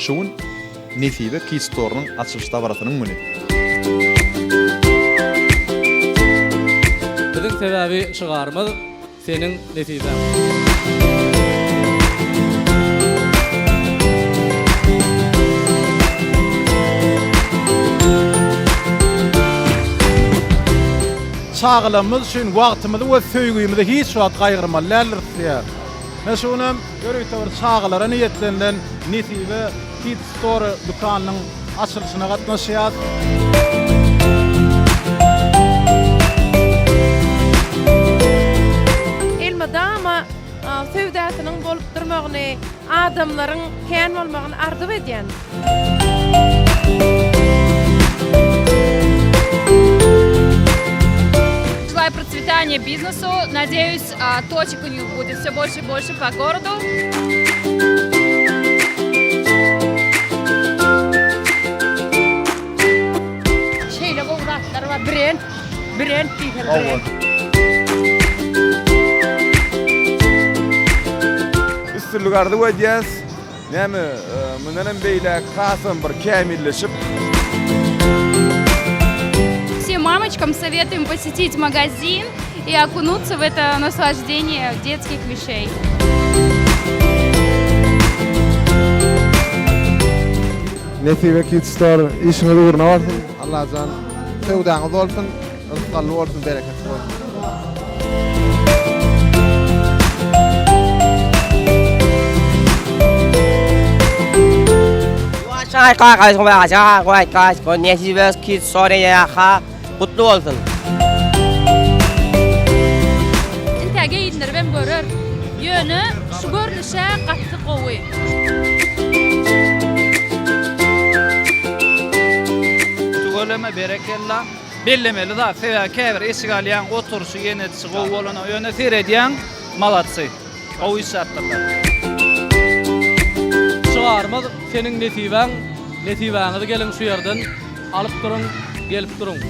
Şu gün Nesibe Kids Store-nyň açylyş dabarasynyň güni. Biziň sebäbi şygarymyz Seniň nesibäň. Çagalarymyz üçin wagtymyzy we söýgimizi hiç wagt gaýgyrmaly däldiris diýýär. Mine şu günem ýörite bir çagalara niýetlenilen Nesibe Kids Store dükanynyň açylyşyna gatnaşýas. Elmydama söwdasynyň bolup durmagyny, adamlaryň kän bolmagyny arzuw edýän. Желаю процветания бизнесу. Надеюсь, точек у них будет все больше и больше по городу. Şeýle gowy zatlar bar. Brend, brend diýseň brend. Üstünlik arzuw edýäs. Näme, mundan hem beýläk hasam bir kämilleşip. Всем мамочкам советуем посетить магазин и окунуться в это наслаждение детских вещей. Nesibe Kids Store işiňiz ugruna bolsun. Allajan söwdaňyz bolsun, rysgally bolsun, bereketli bolsun. Nesibe Kids Store gutly bolsun. Intäge indiribem görer. Ýöne şu görnüşä gaty gowy. Tüweleme berekella. Bellemeli zat sebäbi käbir eşik alýaň oturyşy ýenedişi gowy bolanok ýöne seredýäň malatsy gowy işläpdirler. Şygarymyz seniň nesibäň, nesibäňizi geliň şu ýerden alyp duruň, gelip duruň.